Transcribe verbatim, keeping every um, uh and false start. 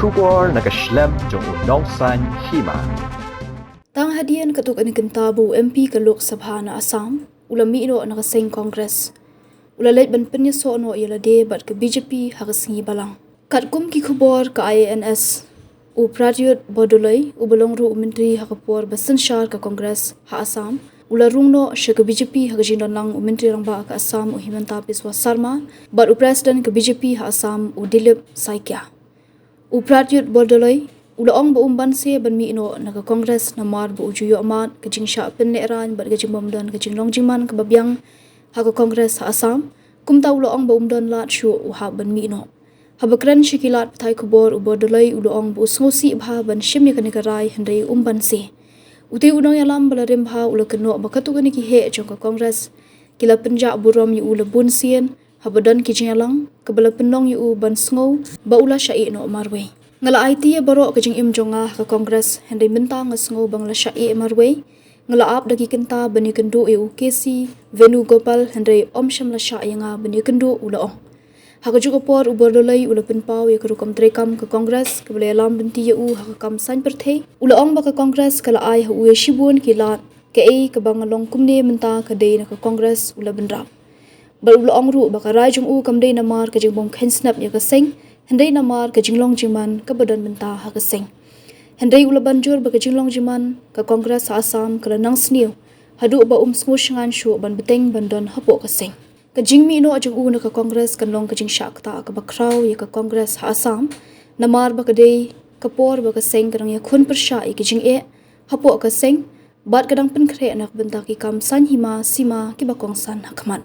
Khubor na ka shlem jong u Nongsaiñ Hima. Tang hadien katto katne kynta ba u M P ka Lok Sabha na Assam u la mih noh na ka seng Congress, u la leit ban pynïasoh noh ïa lade bad ka B J P ha ka sngi Balang. Katkum ki khubor ka I A N S, u Pradyut Bordoloi, uba long ruh u myntri ha ka por ba synshar ka Congress ha Assam, u la rung noh sha ka B J P ha ka jingdon lang u Myntri Rangbah ka Assam u Himanta Biswa Sarma bad u President ka B J P ha Assam u Dilip Saikia. U Pradyut Bordoloi u la ong ba um banse ban mih noh na ka Congress namar ba u ju ïohmad ka jingshah pynlehraiñ bad ka jingbym don ka jinglong jingman kaba biang ha ka Congress ha Assam, kumta u la ong ba um don lad shuh u hap ban mih noh. Haba kren sha ki lad pathai khubor, u Bordoloi u la ong ba u sngewsih bha ban shim ïa kane ka rai hynrei um banse. Utei u nongïalam ba la rim bha u la kynnoh ba katto katne ki heh jong ka Congress ki la pynjah burom ïa u la bun sien haba don ki jingïalang kaba la pynlong ïa u ban sngew ba u la shah ïeh noh marwei. Nga la aiti ïa baroh ka jingim jong nga ha ka Congress hynrei mynta nga sngew ba nga la shah ïeh marwei. Nga la ap da ki kynta ban ïakynduh ïa u K C Venugopal hynrei um shym la shah ïa nga ban ïakynduh, u la ong. Ha kajuh ka por u Bordoloi u la pynpaw ïa ka rukom treikam ka Congress kaba la ïalam lynti ïa u ha ka kam saiñ pyrthei. U la ong ba ka Congress ka la ai ha u ïa shibun ki lad, kaei kaba nga long kumne mynta ka dei na ka Congress, u la bynrap. Bad u la ong ruh ba ka rai jong u kam dei namar ka jingbym kheiñ snep ïa ka seng hynrei namar ka jinglong jingman kaba don mynta ha ka seng. Hynrei u la ban jur ba ka jinglong jingman ka Congress ha Assam ka la nang sniew haduh ba um sngewshngaiñ shuh ban bteng ban don hapoh ka seng. Ka jingmih noh jong u na ka Congress kan long ka jingshah ktah kaba khraw ïa ka Congress ha Assam namar ba ka dei ka por ba ka seng ka dang ïakhun pyrshah ïa ka jingeh hapoh ka seng bad ka dang pynkhreh na ka bynta ki kam saiñ hima sima kiba kongsan ha khmat.